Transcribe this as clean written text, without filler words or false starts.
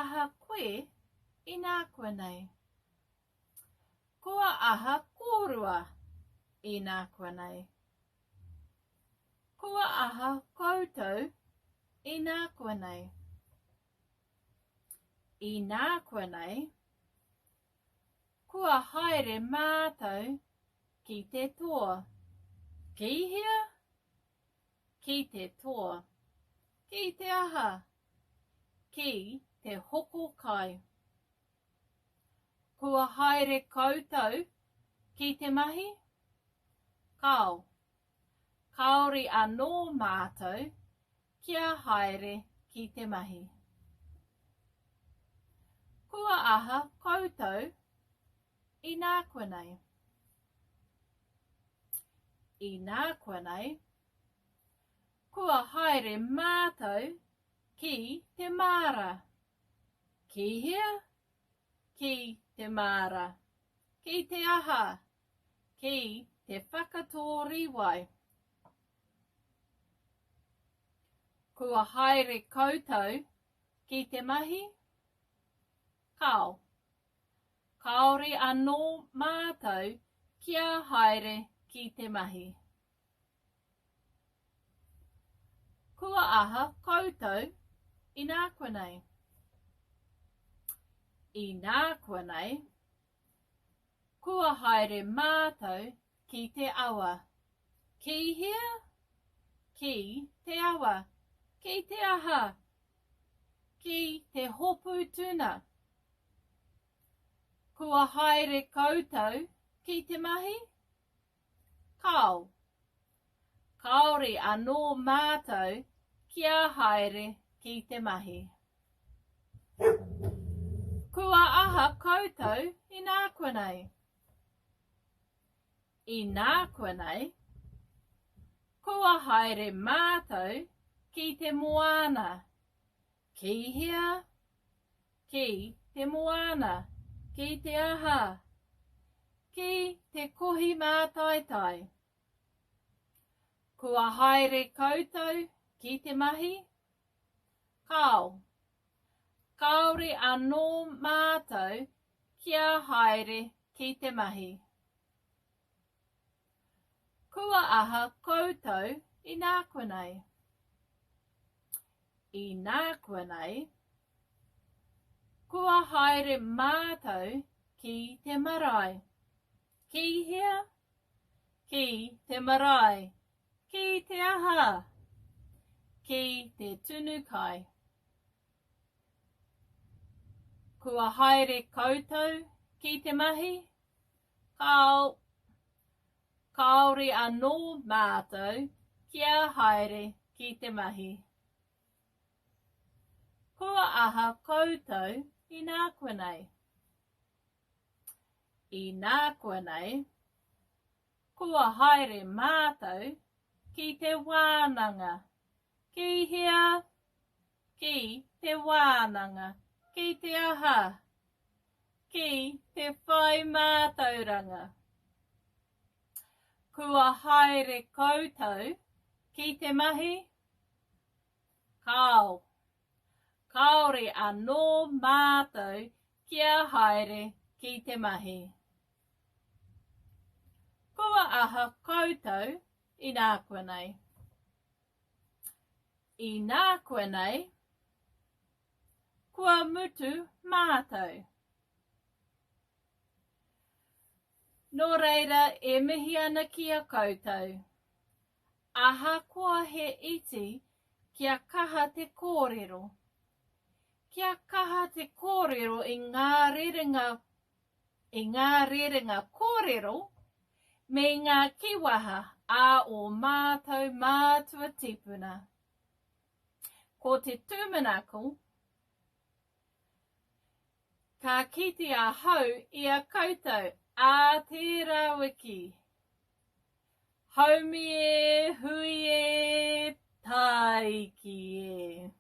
aha koe inākuanei? Kua aha kōrua inākuanei? Kua aha koutou inākuanei? Inākuanei, kua haere mātou ki te toa. Ki hea? Ki te toa. Ki te aha? Ki te hoko kai. Kua haere koutou ki te mahi? Kāo. Kāore anō mātou kia haere ki te mahi. Kua aha koutou inākuanei? Inākuanei, kua haere mātou ki te māra. Ki hea? Ki te māra. Ki te aha? Ki te whakatō rīwai. Kua haere koutou ki te mahi? Kāo. Kāore anō mātou kia haere ki te mahi. Kua aha koutou inākuanei? Inākuanei, kua haere mātou ki te awa. Ki hea? Ki te awa. Ki te aha? Ki te hopu tuna. Kua haere koutou ki te mahi? Kāo. Kāore anō mātou kia haere ki te mahi. Kua aha koutou inākuanei? Inākuanei, kua haere mātou ki te moana. Ki hea? Ki te moana. Ki te aha? Ki te kohi mātaitai. Kua haere koutou ki te mahi? Kāo. Kāore anō mātou kia haere ki te mahi. Kua aha koutou inākuanei? Inākuanei, kua haere mātou ki te marae. Ki hea? Ki te marae. Ki te aha? Ki te tunu kai. Kua haere koutou ki te mahi? Kāo. Kāore anō mātou kia haere ki te mahi. Kua aha koutou inākuanei? Inākuanei, kua haere mātou ki te wānanga. Ki hea? Ki te wānanga. Ki te aha? Ki te whai mātauranga. Kua haere koutou ki te mahi? Kāo. Kāore anō mātou kia haere ki te mahi. Kua aha koutou inākuanei? Inākuanei, kua mutu mātou. Nō reira e mihi ana ki a koutou. Ahakoa he iti, kia kaha te kōrero. Kia kaha te kōrero i ngā rerenga i ngā rerenga kōrero me ngā kīwaha a ō mātou mātua tīpuna. Ko te tūmanako, ka kite ahau i a koutou ā tērā wiki. Haumi e, hui e, tāiki e.